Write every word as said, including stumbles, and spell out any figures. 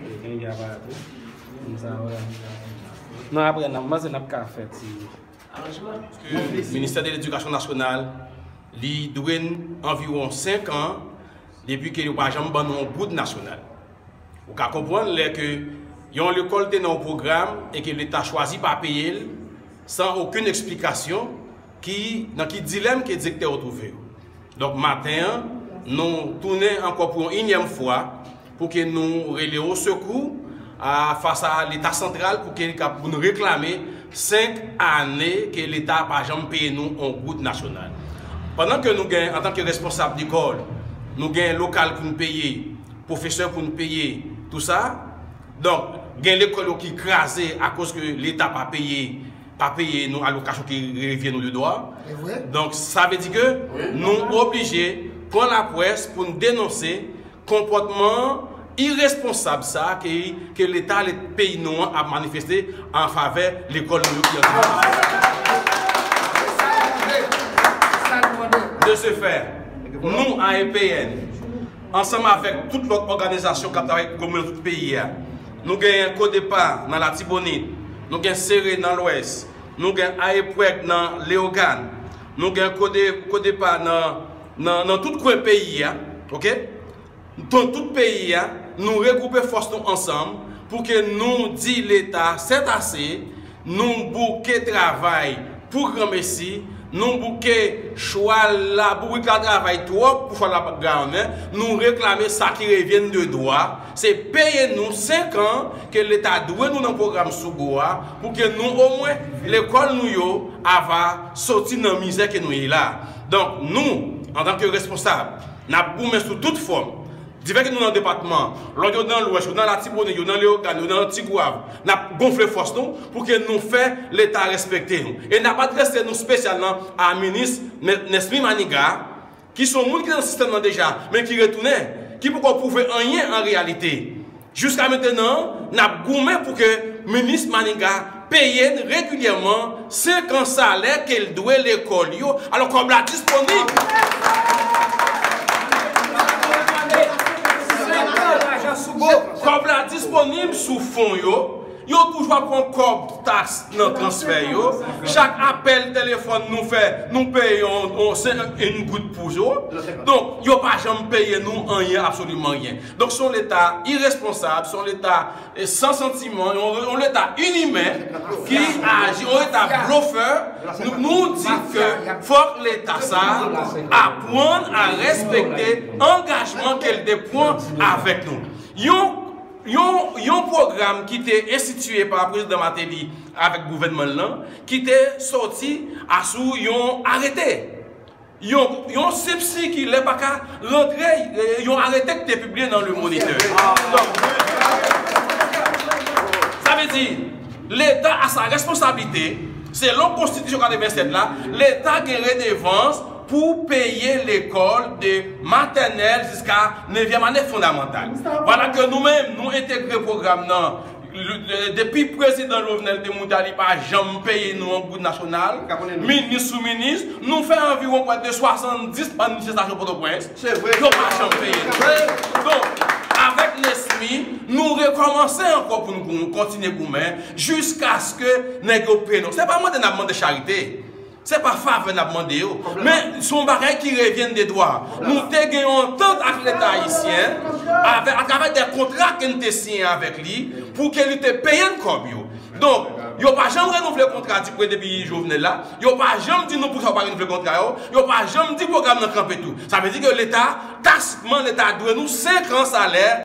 Gen nèg ki ap arete. Konsa, wè. Non, apre, n ap, mwen panse n ap ka fè ti. Ministè de Ledikasyon Nasyonal, li dwe n anviwon senk an depi ke yo pa janm ban nou yon goud nasyonal. Ou ka konprann lè ke yon lekòl te nan yon pwogram e ke Leta chwazi pa peye l san okenn eksplikasyon, ki, nan ki dilèm ke direktè yo twouve yo. Donk, maten an, nou tounen ankò pou yon inyèm fwa pou ke nou rele osekou a, fas a Leta santral pou ke li kab pou nou reklame senk ane ke Leta pa janm peye nou yon goud nasyonal. Pandan ke nou gen, antanke responsab lekòl, nou gen lokal pou n peye, pwofesè pou n peye, tou sa. Donk, gen lekòl yo ki kraze akoz ke Leta pa peye, pa peye nou alokasyon ki revyen nou de dwa. Se vre. Donk, sa vle di ke nou oblije pran laprès pou n denonse konpòtman iresponsab sa ke, ke Leta, le peyi nou an ap manifeste an favè lekòl nou yo ki an. De ce fait, nou, A E P N, ansanm avèk tout lòt òganizasyon k ap travay kominote tout peyi a, nou gen Kodepa nan Latibonit, nou gen Sere nan Lwès, nou gen A E P W E G nan Leyogàn, nou gen Kode, Kodepa nan, nan, nan tout kwen peyi a, oke? Nan tout peyi a, nou regwoupe fòs nou ansanm pou ke nou di Leta, sètase, nou bouke travay pou granmesi, nou bouke chwal la, bourik la travay twòp pou chwal la pa gannen, nou reklame sa ki revyen de dwa, se peye nou senk an ke Leta dwe nou nan pwogram Sougo a, pou ke nou omwen, lekòl nou yo ava soti nan mizè ke nou ye la. Donk, nou, antanke responsab, n ap goumen sou tout fòm. Divès ke nou nan depatman, lòt yo nan Lwès, yo nan Latibonit, yo nan Leyogàn, yo nan Tigwav, n ap gonfle fòs nou pou ke nou fè Leta respekte nou. E n ap adrese nou espesyalman a minis Nè-, Nesmy Maniga, ki se yon moun ki te nan sistèm nan deja, men ki retounen, ki poko pwouve anyen an reyalite. Jiska mentenan, n ap goumen pou ke minis Maniga peye n regilyèman senk an salè ke l dwe lekòl yo. Alò, kòb la disponib. Kòb la disponib sou fon yo. Yo toujou ap pran kòb taks nan transfè yo. Chak apèl telefòn nou fè, nou peye yon, yon, yon goud pou yo. Donk, yo pa janm peye nou anyen, absoliman anyen. Donk, se yon Leta iresponsab, se yon Leta, eh, san santiman, yon, yon Leta inimen ki aji, yon Leta blofè. Nou, nou di ke fòk Leta sa a aprann a respekte angajman ke l te pran avèk nou. Yon, yon, yon pwogram ki te enstitiye pa Prezidan Martelly avèk gouvènman l lan, ki te sòti asou yon arete. Yon, yon senp sikilè pa ka rantre, eh, yon arete ki te pibliye nan Le Moniteur. Donk, sa vle di, Leta a sa responsablite, selon Konstitisyon katrevennsèt la, Leta gen redevans pou peye lekòl de matènèl jiska nevyèm ane fondamantal. Vwala ke nou menm, nou entegre pwogram nan. Depi prezidan Jovenel te moute a, li pa janm peye nou yon goud nasyonal. Minis sou minis, nou fè anviwon prè de swasanndis manifestasyon Pòtoprens. Se vre. Yo pa janm peye nou. Donk, avèk Nesmy, nou rekòmanse ankò pou nou gou-, kontinye goumen jiskaske nèg yo peye nou. Se pa mande n ap mande charite. Se pa favè n ap mande yo, men se yon bagay ki revyen de dwa. Nou te gen yon antant ak Leta ayisyen, avè, atravè de kontra ke n te siyen avèk li, pou ke li te peye n kòb yo. Donk, yo pa janm renouvle kontra di, depi Jovenel la, yo pa janm di nou poukisa yo pa renouvle kontra yo, yo pa janm di pwogram nan kanpe tou. Sa vle di ke Leta, tasitman, Leta dwe nou senk an salè